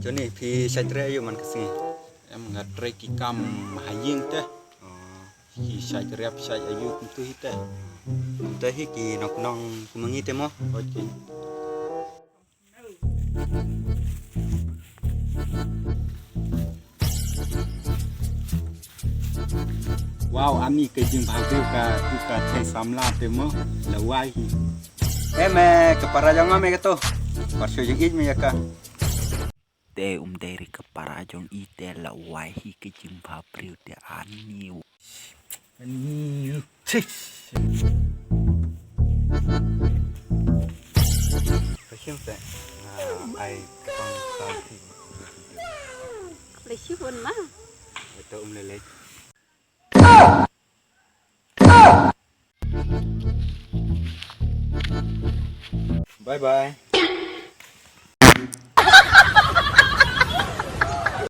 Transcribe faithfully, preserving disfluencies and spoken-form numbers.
Johnny, phi shait re aïu man ka sngi? Em, nga trei ki kam ha ïing te. Oh. Ki shait rep shait aïu kumtu hi te. Te hi ki nongkhnong kum ngi te mo. Hooid ki. Wow, ani ka jingbhabriew ka tu ka thei samla te mo, la wai hi. Em, eh, ka para jong nga me ka to. Par shu jingïeit me ïa ka. Te um dei re ka para jong i te, la wai hi ka jingbhabriew te ani. Ani. Chish. Ka shim te. Nga ai ka tong tang ti. Ka la shim un ma. Ito um lele. Bye bye.